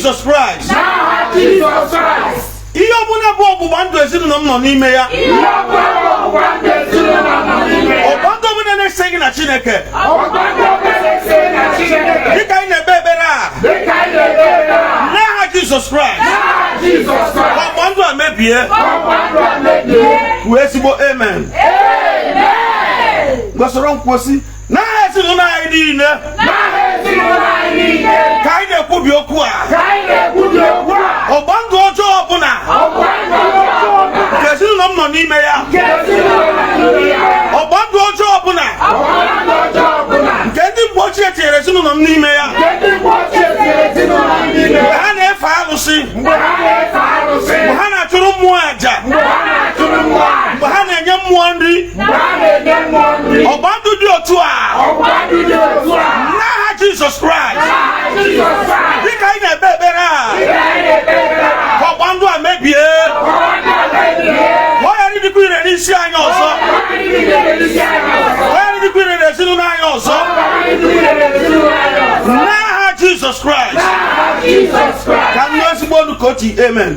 Jizọs Kraịst. N'aha Jizọs Kraịst. Ihe ọbụla bụ ọgbụgba ndụ ezinụlọ m nọ n'ime ya, Ihe ọbụla bụ ọgbụgba ndụ ezinụlọ nọ n'ime ya, ọgbụgba ndụ ọbụla na-eseghị na Chineke, ọgbụgba ndụ ọbụla na-ese na Chineke, dịka anyị na-ekpe ekpere a, dịka anyị na-ekpe ekpere a, n'aha Jizọs Kraịst, n'aha Jizọs Kraịst, ọgbụgba ndụ a mebie. Ọgbụgba ndụ a mebie. Kwuo ezigbo amen. Gosoro nkwụsị n'aha ezinụlọ anyị niile. N'aha ezinụlọ anyị niile. Ka anyị na-ekwubi okwu a, Ka anyị na-ekwubi okwu a, ọgbụgba ndụ ọjọọ ọbụla ọgbụgba ndụ ọjọọ ọbụla nke ezinụlọ m nọ n'ime ya, nke ezinụlọ nọ n'ime ya, ọgbụgba ndụ ọjọọ ọbụla ọgbụgba ndụ ọjọọ ọbụla nke ndị mgbe ochie tinyere ezinụlọ m n'ime ya, nke ndị mgbe ochie tinyere ezinụlọ m n'ime mgbe ya, ha na-efe alụsị, mgbe ha na-efe arụsị, mgbe ha na-achụrụ mmụọ àjà, mgbe ha na-achụrụ mmụọ aja, mgbe ha na-enye mmụọ nri, mgbe ha na-enye mmụọ nri, ọgbụgba ndụ dị otu a, ọgbụgba ndụ dị otu a, n'aha Jizọs Kraịst, n'aha Jizọs Kraịst, dịka anyị na-ekpe ekpere a, dịka anyị na-ekpe ekpere a, ka ọgbụgba ndụ a mebie, ọgbụgba ndụ a mebie, ka ọ ghara ịdịkwa ire n'isi anyị ọzọ, ọ ghara ịdị ire n'isi anyị ọzọ, ka ọ ghara ịdịkwa ire n'ezinụlọ anyị ọzọ, ọ ghara ịdị ire n'ezinụlọ anyị ọzọ. N'aha Jizọs Kraịst. N'aha Jizọs Kraịst. Ka nnu ezigbo olu ka oti amen.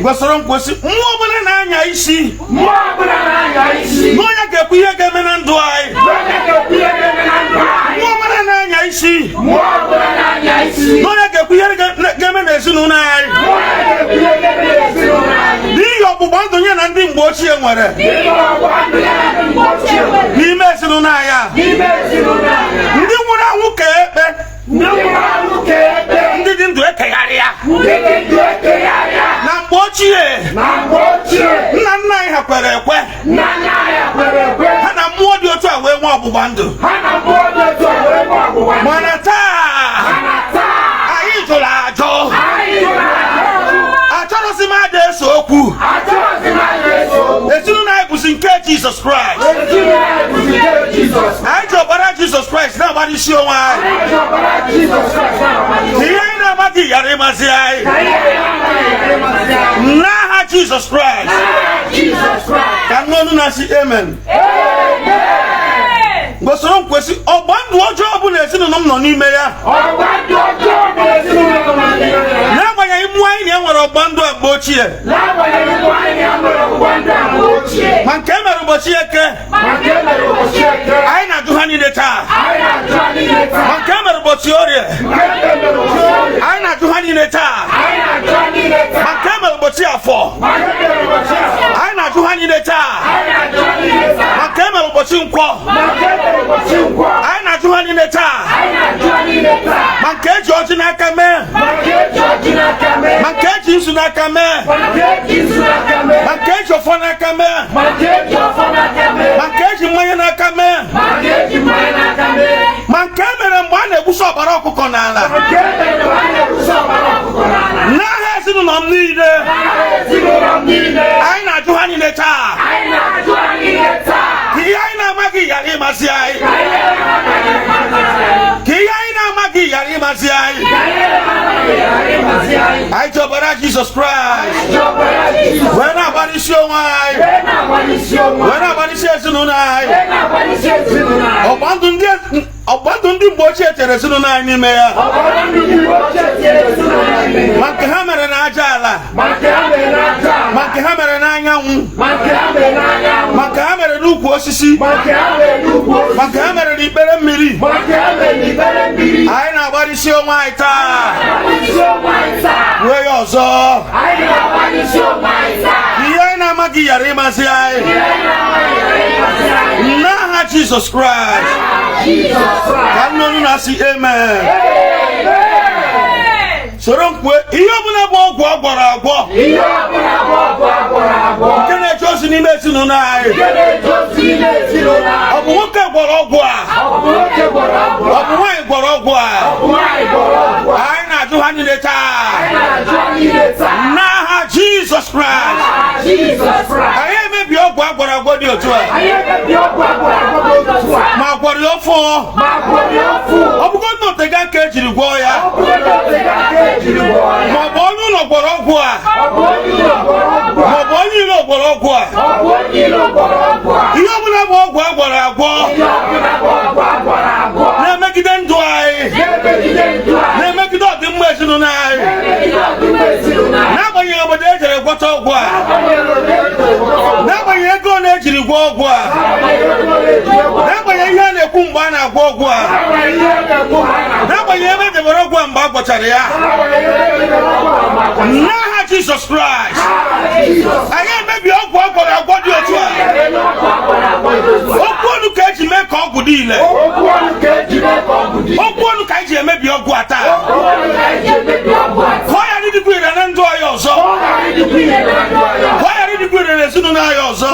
Gwesoro nkwesị, mmụọ ọbụla na-anya isi Mmụọ ọbụla na-anya isi na onye ga-ekwu ihe ga-eme na ndụ anyị, n'onye ga-ekwu ihe ga-eme na ndụ anyị, mmụọ ọbụla na-anya isi mmụọ ọbụla na-anya isi na onye ga-ekwu ihe ga-eme n'ezinụlọ anyị, n'onye ga-ekwu ihe ga-eme n'ezinụlọ anyị, n'ihi ọgbụgba ndụ ya na ndị mgbe ochie nwere n'ihi ọgbụgba ndụ ya na ndị mgbe ochie nwere n'ime ezinụlọ anyị a, n'ime ezinụlọ anyị, ndị nwụrụ anwụ ka ekpe, ndị nwụrụ anwụ ka ekpe, ndị dị ndụ ekegharịa. Ndị dị ndụ ekegharịa. Na mgbe ochie, Na mgbe ochie, nna nna anyị ha kwere ekwe, nna nna anyị kwere ekwe, ha na mmụọ dị otu a wee nwee ọgbụgba ndụ. Ha na mmụọ dị otu a wee nwee ọgbụgba ndụ. Mana taa, Mana taa, anyị jụrụ ajụ. Anyị jụrụ ajụ. Achọrọzi m ada ese okwu. Achọghịzị m anyị eso okwu. Ezinụlọ anyị bụzi nke Jizọs Kraịst. Ezinụlọ anyị bụzi nke Jizọs. Anyị ji ọbara Jizọs Kraịst na-agbara isi onwe anyị. Anyị ji ọbara Jizọs Kraịst na-agbara Ka ihe anyị na-amaghị ghara ịmazi anyị. Ka ihe anyị na-amaghị ghara ịmasị anyị. N'aha Jizọs Kraịst. N'aha Jizọs Kraịst. Ka nne ọnụ na-asị amen. Gosoro nkwesị, ọgba ndụ ọjọọ ọbụla ezinụlọ m nọ n'ime ya, Ọgba ndụ ọjọọ bụ ezinụlọ nọ n'ime ya, n'agbanyeghị mmụọ anyị na-enwere ọgba ndụ a mgbe ochie, n'agbanyeghị mgbe anyị na-enwere ọgbụgba ndụ a mgbe ochie, ma nke e mere ụbọchị Eke, ma nke e mere ụbọchị Eke, anyị na-ajụ ha niile taa. Anyị na-ajụ ha niile taa. Ma nke e mere ụbọchị Orie, Nke e mere ụbọchị Orie, anyị na-ajụ ha niile taa. Anyị na-ajụ ha niile Ma taa. nke e mere ụbọchị Afọ, Ma nke e mere ụbọchị Afọ, anyị na-ajụ ha niile taa. Anyị na-ajụ ha niile taa. Ma nke e mere ụbọchị Nkwọ, Ma nke e mere ụbọchị Nkwọ, anyị na-ajụ ha niile taa. Anyị na-ajụ ha niile taa. Ma nke eji ọjị n'aka mee, Ma nke eji ọjị n'aka mee, ma nke eji nzu n'aka mee, ma nke eji nzu n'aka mee, ma nke eji ọfọ n'aka mee, ma nke eji ọfọ n'aka mee, ma nke eji mmanya n'aka mee, ma nke eji mmanya n'aka mee, ma nke e mere mgbe a na-egbusa ọbara ọkụkọ n'ala, nke e mere mgbe a na-egbusa ọbara ọkụkọ n'ala, n'aha ezinụlọ m niile, n'aha ezinụlọ m niile, anyị na-ajụ ha niile taa. Anyị na-ajụ ha niile taa. Ka ihe anyị na-amaghị ghara ịmasị anyị. Ka ihe na-amaghị ịmasị anyị. Ka ihe anyị na-amaghị ghara ịmasị anyị. Ka ihe na-amaghị ghara ịmasị anyị. Anyị ji ọbara Jizọs Kraịst Ji ọbara Jizọs wee na-agbara isi onwe anyị, wee na-agbara isi onwe wee na-agbara isi ezinụlọ anyị, wee na-agbara isi ezinụlọ anyị, ọgba ndụ ndị mgbe ochie chere ezinụlọ anyị n'ime ya, ọgbara ndụ ndị mgbe ochie tinyere ezinụlọ anyị n'ime ya, ma nke ha mere n'aja ala, ma nke ha mere n'aja ala, ma nke ha mere n'anyanwụ, ma nke ha mere n'anyanwụ, ma nke ha mere n'ukwu osisi, ma nke ha mere n'ukwu osisi, ma nke ha mere n'ikpere mmiri, ma nke ha mere n'ikpere mmiri, anyị na-agbara isi onwe anyị taa. Na-agbara isi onwe anyị taa. Ruo ya ọzọ. Anyị na-agbara isi onwe anyị taa. Ka ihe anyị na-amaghị ghara ịmasị anyị. Ihe anyị na-amaghị ghara ịmasị anyị. N'aha Jizọs Kraịst. Jizọs Kraịst. Ka nne unu na-asị amen. Soro m kwue, ihe ọbụla bụ ọgwụ ọ gwọrọ agwọ, Ihe ọbụla bụ ọgwụ agwọrọ agwọ, nke na-eje ozi n'ime ezinụlọ anyị, nke na-eje ozi n'ime ezinụlọ ọ anyị, bụ nwoke gwọrọ ọgwụ a, ọ bụ nwoke gwọrọ ọgwụ ọ bụ nwaanyị gwọrọ ọgwụ a, ọ bụ nwaanyị gwọrọ ọgwụ a, anyị na-ajụ ha niile taa. Anyị na-ajụ ha niile taa. N'aha Jizọs Kraịst. N'aha Jizọs Kraịst. Anyị emebi ọgwụ a gwọrọ agwọ dị otu a, Anyị emebi ọgwụ agwọrọ agwọ dị otu a, ma gwọrọ ya ọfụ, ma gwọrọ ya ọfụ, ọ bụgo na otega aka ejiri gwọọ ya, ọ bụrụ na otega aka ejiri gwọọ ya, ma ọ bụ onye ụlọ gwọrọ ọgwụ a, ọ bụ onye ụlọ gwọrọ ọgwụ ma a, ọ bụ onye iro gwọrọ ọgwụ a, ọ bụ onye iro gwọrọ ọgwụ a, ihe ọbụla bụ ọgwụ a gwọrọ agwọ ihe ọbụla bụ ọgwụ agwọrọ agwọ na-emegide ndụ anyị, na-emegide ndụ anyị, gwọọ ọgwụ a, n'agbanyeghị ihe a na-ekwu mgbe a na-agwọ ọgwụ a, n'agbanyeghị ebe edebere ọgwụ a mgbe a gwọchara ya, n'aha Jizọs Kraịst, anyị emebi ọgwụ a gwọrọ agwọ dị otu a. Okwu ọnụ ka eji mee ka ọgwụ dị ile. Okwu ọnụ ka anyị ji emebi ọgwụ a taa, ka ọ ghara ịdịkwa ire na ndụ anyị ọzọ, ka ọ ghara ịdịkwa ire n'ezinụlọ anyị ọzọ.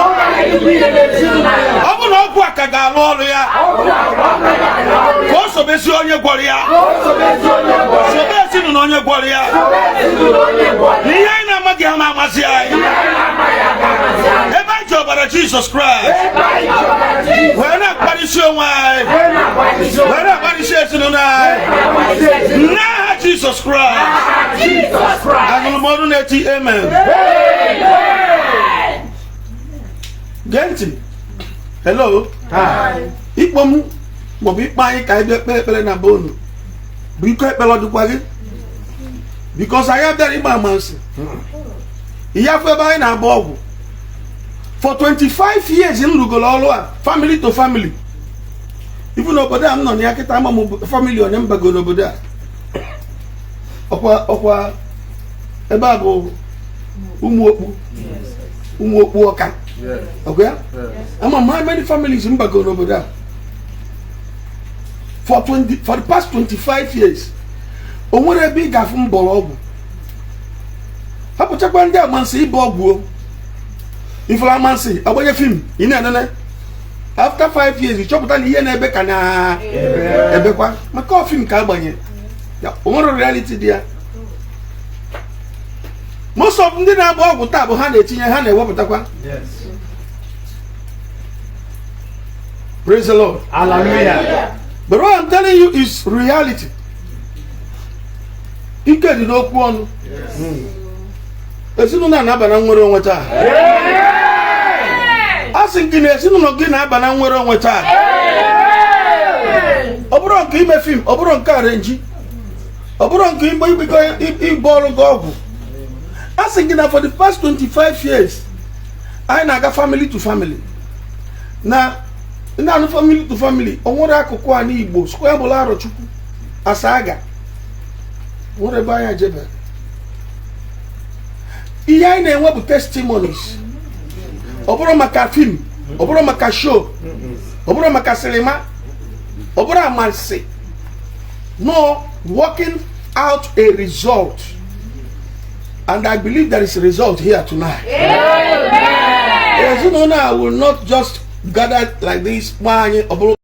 Ọ bụ na ọgwụ a ka ga-alụ ọrụ ya, ka o sobezi onye gwọrọ ya, sobe ezinụlọ onye gwọrọ ya, na ihe anyị na-amaghị ama amasị anyị. Ebe anyị ji ọbara Jizọs Kraịst wee na-akparịsị onwe anyị, wee na-akparịsị ezinụlọ anyị, n'aha Jizọs Kraịst, anụrụ m ọrụ na-eti amen. Gee ntị. Hello, ịkpọ m maọbụ ịkpọ anyị ka anyị bịa kpee ekpere na be unu bụ iko ekpere ọdịkwa gị, because anyị abịara ịgba amansi ihe afọ ebe anyị na-agba ọgwụ. For 25 years m rugoro ọrụ a, family to family, ibu n'obodo a m nọ na ya kịta, ama m family onye m bago n'obodo a. Ọkwa ọkwa ebe a bụ ụmụ okpu, ụmụ okpu ọka, ọkwa ya. Ama m how many families m bago n'obodo a for the past 25 years. O nwere ebe ị ga-afụ m bọrọ ọgwụ. Hapụchakwa ndị amansi ịbụ ọgwụ o. Ifuru amansi agbanye film ị na-enene, after 5 years ị chọpụta na ihe na-ebe ka na ebekwa, maka ọ film ka agbanye ya, o nwere reality dị ya. Most of ndị na-agba ọgwụ taa bụ ha na-etinye, ha na-ewepụtakwa. Praise the Lord. Hallelujah. But what I'm telling you is reality. Ike dị n'okwu ọnụ. Ezinụlọ a na-aba na nnwere onwe taa. A sị gị na ezinụlọ gị na-aba na nnwere onwe taa. Ọ bụrụ nke ime film, ọ bụrụ nke arrange, ọ bụrụ nke igbo ịgba ọrụ gị ọgwụ. A sị gị na for the past 25 years anyị na-aga family to family, na na-anụ family to family. O nwere akụkụ a n'Igbo square bụla Arọchukwu asaga nwere ebe anyị ejebe. Ihe anyị na-enwe bụ testimonies. Ọ bụrụ maka film, ọ bụrụ maka show, ọ bụrụ maka sinima, ọ bụrụ amansi, no working out a result, and I believe there is a result here tonight. Ezinụlọ a will not just gather like this kpọọ anyị ọ bụrụ